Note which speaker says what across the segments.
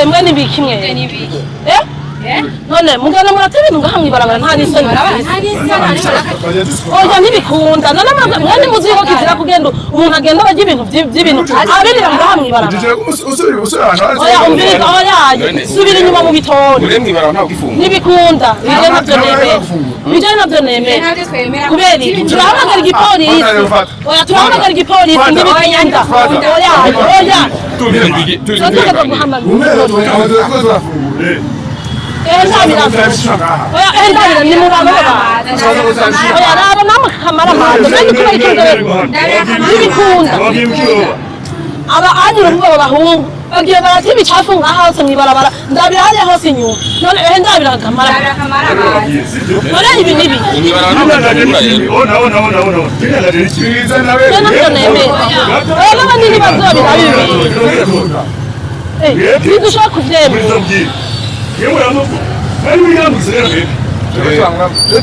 Speaker 1: Mwe nibiki mwe? Eh? None mugana murata ibintu ngaha mw'ibarabara, nta n'isoni mufise. Oya, ntibikunda. None mwe ntimuzi yuko kizira kugenda umuntu agenda ararya ibintu vy'ibintu abirira ngaha mw'ibarabara? Oya, umviriza, oya, subira inyuma mu bitori.
Speaker 2: Ure mw'ibarabara ntabwo ifungura.
Speaker 1: Ntibikunda, ibyo ntabyo nemera, ibyo ntabyo nemera. Kubera iki? Turahamagara igipolisi. Oya, turahamagara igipolisi, ntibikunda. Oya, oya, turategeka guhamagara. Ndabira, oya, ndabira, ni mu bantu. Oya, raba namwe kamara amazi kandi kubera ikintu ntibikunda. Aba anyura muri abo bahungu bagiye barata ibicafu ngaha hose mw'ibarabara. Ndabira hariya hose inyuma. None ndabira kamara, none ibi nibi.
Speaker 2: Mw'ibarabara ntabwo ifungura rero.
Speaker 1: Je ntabyo nemera. Oya, n'abandi ntibazobira ibi bintu. Ntidushobora kuvyemera.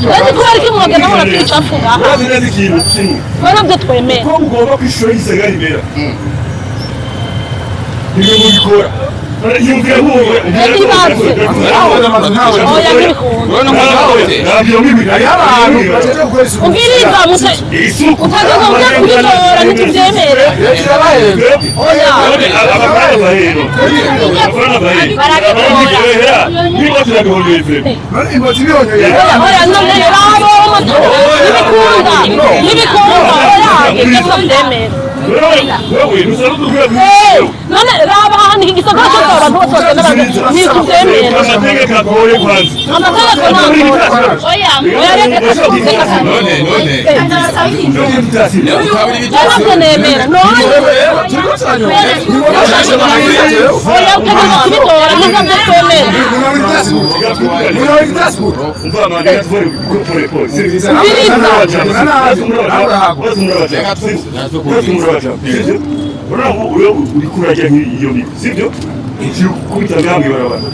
Speaker 1: None kubera iki mwogenda murata ibicafu ngaha? Twe ntabyo twemera.
Speaker 3: Ko ugomba kwishura gisagara imera ibyo mubikora yumvira.
Speaker 1: Ntibaze. Oya, ntibikunda.
Speaker 2: Urabona ko ntabwo.
Speaker 1: Umviriza mute utageza uja kubitora, ntituvyemere. Oya. Oya, none rabo ntibikunda, ntibikunda. Oya, ibyo ntavyemera. None raba ahantu iki gisagara cyose, abantu bose bagenda ntituvyemera.
Speaker 3: Amategeko agoye kwanza.
Speaker 1: Amategeko ntabwo. Oya, oya, reka reka.
Speaker 2: None
Speaker 1: Ntabwo nemera none. Oya, utegereza kubitora, ntabwo twemera.
Speaker 3: Umva amagara tuvure pole pole. Uriko urajya nk'iyo migo, sibyo? Ikikubita ngaha mw'ibarabara.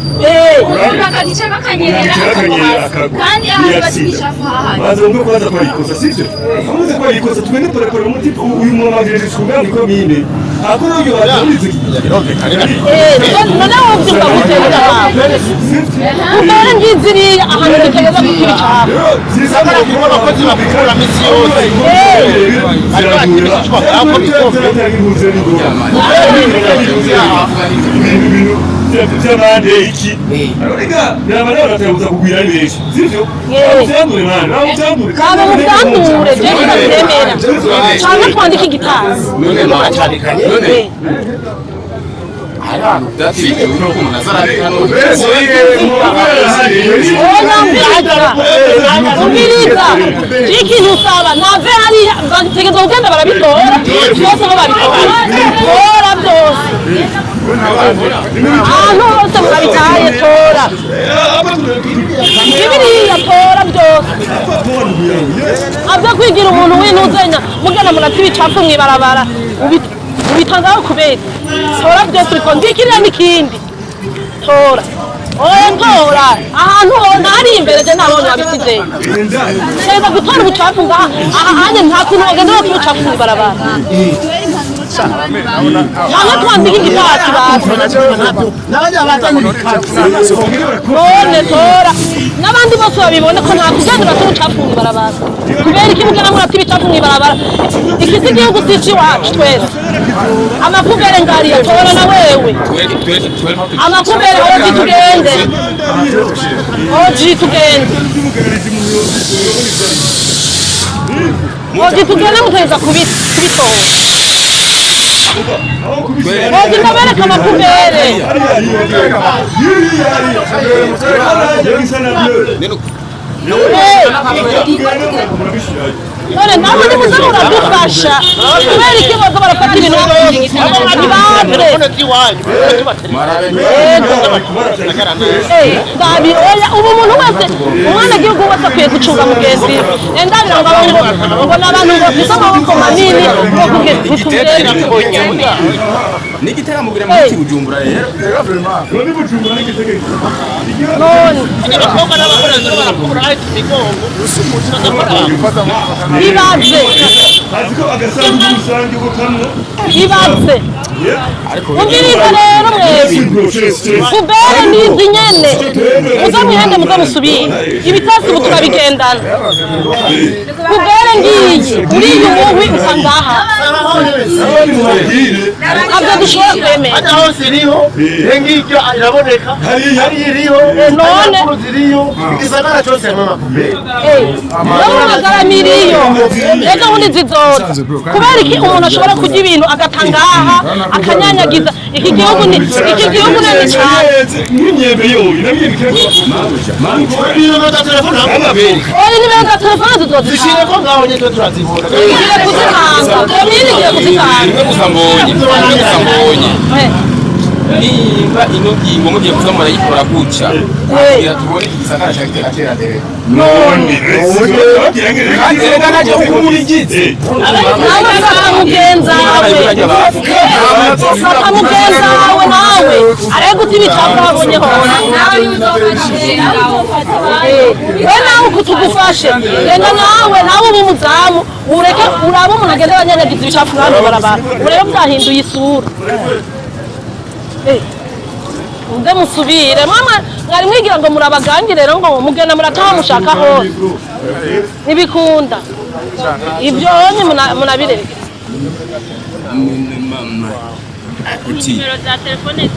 Speaker 4: Kandi ahantu bakinisha hahari.
Speaker 3: Baza bumve ko baza kwayikosa, sibyo? Amaze kwayikosa, tugende pole pole. Umuti uyu muntu agejeje isuku ngaha mw'ikomine akora uyu bazi.
Speaker 1: None wowe uvyumva gute ngaha? Kumbere ngiziriya ahantu dutegereza kuko ibicafu.
Speaker 5: Abakozi babikora misi yose.
Speaker 3: By'amande iki rega birabana barateguza kugwira ari benshi, sivyo? Bamuvyandure mwana, bamuvyandure.
Speaker 1: Kaba muvyandure, je ntibavyemera. Canke twandike igitasi.
Speaker 2: None none byatiriwe nuko umuntu azarabika none.
Speaker 1: Oya, umviriza, umviriza. Ikintu usaba nave hariya, bategerezwa kugenda barabitora byose aho babitora. Tora byose ahantu hose murabitaye, tora bibiriya, tora byose. Avyo kwigira umuntu w'intuzenya mugana murata ibicafu mw'ibarabara, ubitangaho kubera. Tora byose ubikora ngikiriya n'ikindi. Tora, oya, tora ahantu ho ntari imbere. Je nabonye wabisizeyo. Teza gutora ubucafu ngaha aha hanye. Nta kuntu wagenda bata ubucafu mw'ibarabara. Canke twandike igitasi basi. None tora n'abandi bose babibone ko nta kugenda urata ubucafu mw'ibarabara. Kubera iki mugenda murata ibicafu mw'ibarabara? Iki si igihugu, si iwacu twese. Amapubere ngariya, tora na wewe amapubere. Oji, tugende, oji tugende, oji tugende. Mutegeza kubitora. Oji, ndabereka amapubere. None ntabwo nimuze muradufasha. Kubera iki baza barafata ibintu byose ntibaze? Ndabi, oya, ubu umuntu wese, umwenegihugu wese akwiye gucunga mugenzi we. Ndabira ngo ngo ni abantu bafise amaboko manini ngo kugira ntitugende.
Speaker 2: N'igiteramo biri muri Bujumbura rero.
Speaker 1: None
Speaker 5: Abakobwa n'abagore barakura imigongo.
Speaker 1: Ibaze.
Speaker 3: Azi ko agasanduku rusange ko kamwe.
Speaker 1: Ibaze. Umviriza rero mwebwe, poubelle nizi nyene, muze mwihende, muze musubire. Ibitasi ubu turabigendana. Poubelle ngiyi, uriye umuhwi usangaha, ntabwo dushobora kwemera.
Speaker 5: Hajya hose iriho, ngiryo iraboneka, hariya iriho.
Speaker 1: None.
Speaker 5: Hariya ziriyo, igisagara cyose harimo ama poubelles.
Speaker 1: No mu magarama iriyo, ejo bundi zizoza. Kubera iki umuntu ashobora kurya ibintu agatangaha akanyanyagiza? Iki gihugu ni iki gihugu ni cyane.
Speaker 3: Nk'imyembe yoyo nabyo.
Speaker 5: Ibintu bya telefone ntabwo
Speaker 1: Oya, nimero za telefone zizozitanga.
Speaker 5: zishyire ko ngaho nyine turazibona.
Speaker 1: Igiye kuzitanga, komine igiye kuzitanga.
Speaker 2: Rimwe gusa mbonye, rimwe gusa mbonye, nimba ino ngingo mugiye kuza murayikora gutya, kugira tubone igisagara cya Gitega cyeranderera.
Speaker 3: None.
Speaker 2: Kandi reka najya kuko muri gitse.
Speaker 1: Nawe fata mugenzawe, fata mugenzawe, nawe arebe guta ibicafu abonye hose. We nawe uku tugufashe, genda nawe, nawe ube umuzamu, ureke urabe umuntu agenda abanyanyagiza ibicafu hano barabara, urebe byahinduye isura. Muze musubire mama, mwari mwigira ngo murabagange rero, ngo mugenda murataha mushaka hose, ntibikunda ibyo onye munabireke.
Speaker 2: Uti
Speaker 4: Nimero za telefone.